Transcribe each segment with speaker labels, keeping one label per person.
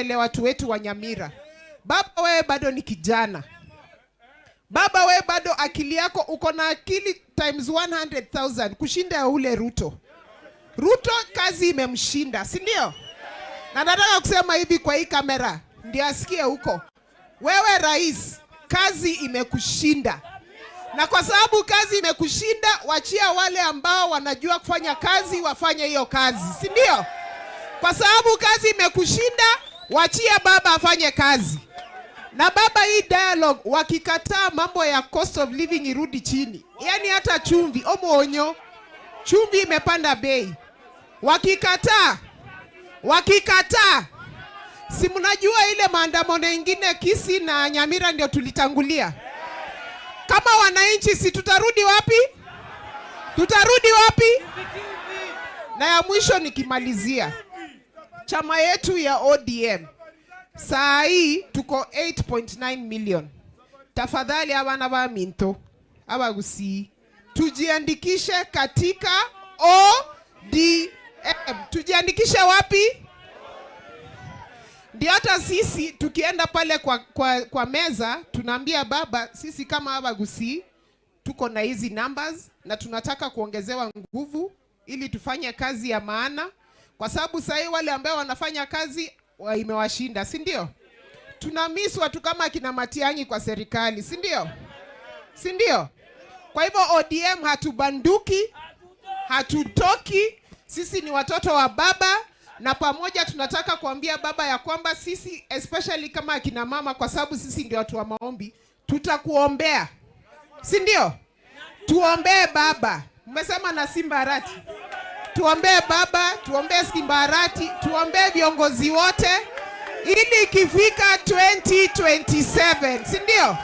Speaker 1: Mbele watu wetu wa Nyamira. Baba, wewe bado ni kijana. Baba, wewe bado akili yako, uko na akili times 100,000 kushinda ule Ruto. Ruto kazi imemshinda, si ndio? Na nataka kusema hivi kwa hii kamera ndio asikie huko. Wewe rais, kazi imekushinda. Na kwa sababu kazi imekushinda, wachia wale ambao wanajua kufanya kazi wafanye hiyo kazi, si ndio? Kwa sababu kazi imekushinda, wachia baba afanye kazi. Na baba, hii dialogue wakikataa mambo ya cost of living irudi chini, yaani hata chumvi omonyo, chumvi imepanda bei. Wakikataa, wakikataa, si mnajua ile maandamano ingine Kisii na Nyamira ndio tulitangulia. Kama wananchi, si tutarudi wapi? Tutarudi wapi? Na ya mwisho nikimalizia, chama yetu ya ODM saa hii tuko 8.9 million. Tafadhali abana ba minto Abagusii, tujiandikishe katika ODM. Tujiandikishe wapi? Ndio hata sisi tukienda pale kwa meza tunaambia baba, sisi kama Abagusii tuko na hizi numbers na tunataka kuongezewa nguvu ili tufanye kazi ya maana, kwa sababu sahii wale ambao wanafanya kazi imewashinda, si ndio? Tuna miss watu kama akina Matiang'i kwa serikali, si ndio? Si ndio? Kwa hivyo ODM hatubanduki, hatutoki. Sisi ni watoto wa baba, na pamoja tunataka kuambia baba ya kwamba sisi especially kama akina mama, kwa sababu sisi ndio watu wa maombi, tutakuombea, si ndio? Tuombee baba. Mmesema na Simba Arati, tuombee baba, tuombee Simba Arati, tuombee viongozi wote, ili ikifika 2027, si ndio?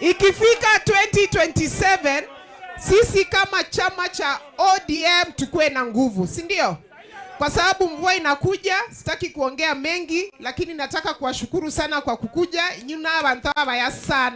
Speaker 1: Ikifika 2027 sisi kama chama cha ODM tukuwe na nguvu, si ndio? Kwa sababu mvua inakuja, sitaki kuongea mengi, lakini nataka kuwashukuru sana kwa kukuja. Nyuna abantu abaya sana.